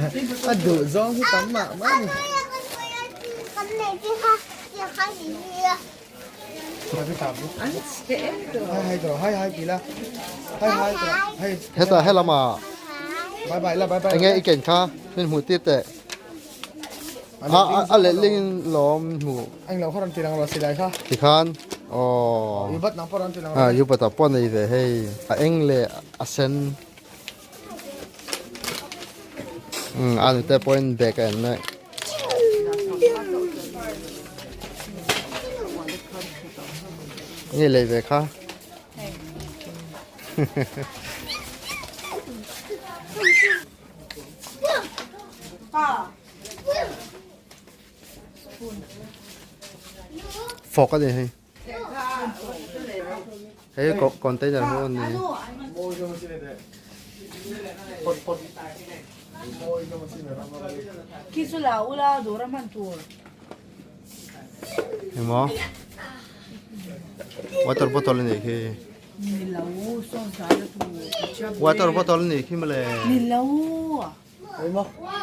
A duh zawng hi tam mah mah a ni. Hetah helama enge i ken kha min hmuh tir teh. A a letling in lawm hmuh. Tikhan aw Yubat ah pawh a nei ve hei a eng leh a sen. Umm a nute pawhin bag a en mek. Nge lei ve kha. Fork a ni hei. Hei container ho a ni. Engmaw water bottle a nih khi. Water bottle a nih khi mawle.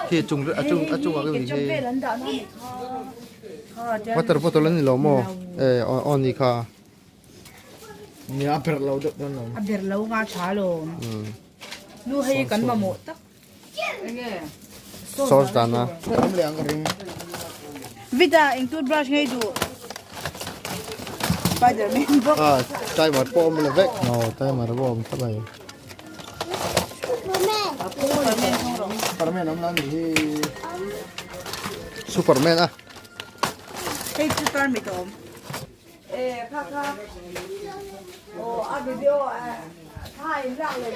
Khi chung a chung a chungah ka nih khi. Water bottle an ni lo maw? E aw ni kha. Ni a ber lo deuh dawn lo. A ber lo nga tha lo. Nu hei kan mamawh tak. Enge? Sauce dan a. Awm leh ang ka ring. Vida eng toothbrush ngei duh. Spiderman bawk. Ah, timer pawh awm le vek. No, timer pawh awm thlap mai. Superman awm la ni hi. Superman a. Hei chu tar mit a awm. E kha kha. Oh a video tha in lak le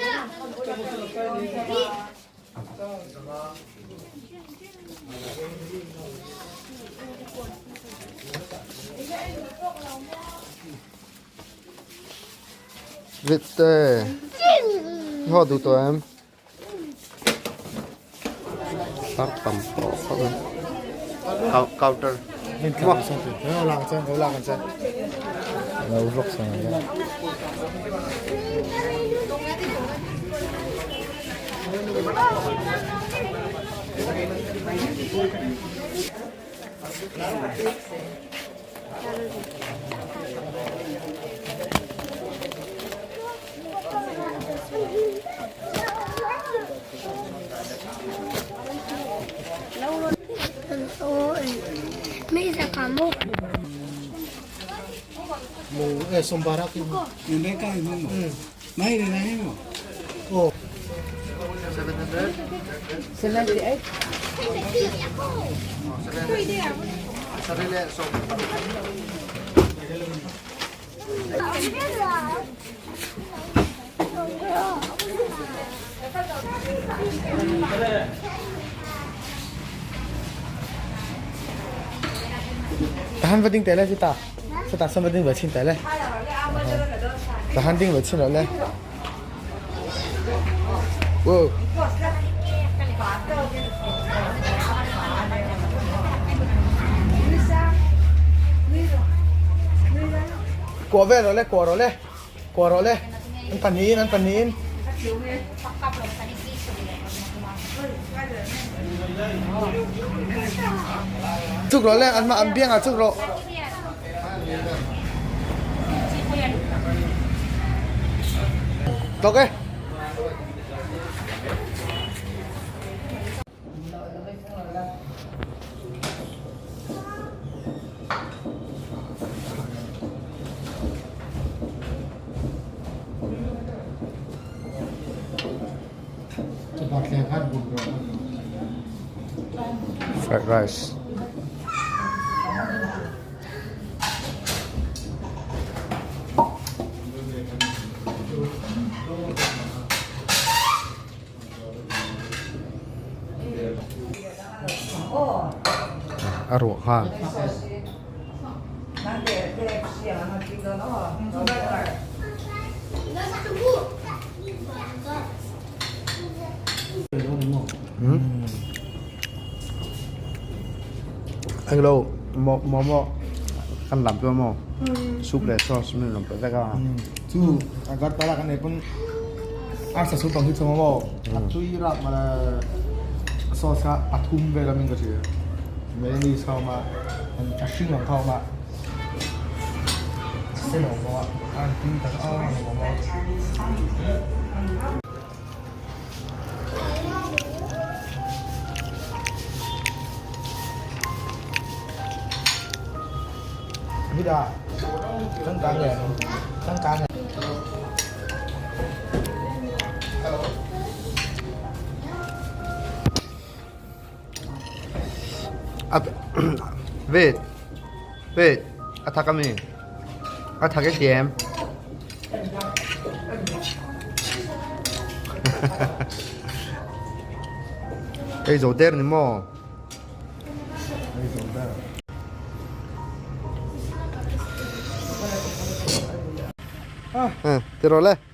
Vit te i haw duh tawh em? Tar tam tawh khawp mai. Counter. Tahan va ding teh le chita chita sam va ding ve chin teh le tahan ding ve chin lo le wow Kuah vel rawh le, kuah rawh le, kuah rawh le. An pahnihin, an pahnihin. Chuk rawh le, anmah an biangah chuk rawh. Tawk e. Fried rice. A ruah kha. Anh lo mo mo mo kan lam tu mo soup le sauce min lam pe vek a. Chu agartala kan nei pawn arsa soup ang hi chu maw a tui rak mala. Sauce kha a thum vel awmin ka hria. Mayonnaise kha a awm a, a hring ang kha a awm a, a sen a awm bawk a, a han tui tak a, a han awm a. Vida, changkang nge, changkang nge. Wait, wait, a thak ami, a thak e tiam. Ei zo der ni maw? Ei zo der. Ti rawh le.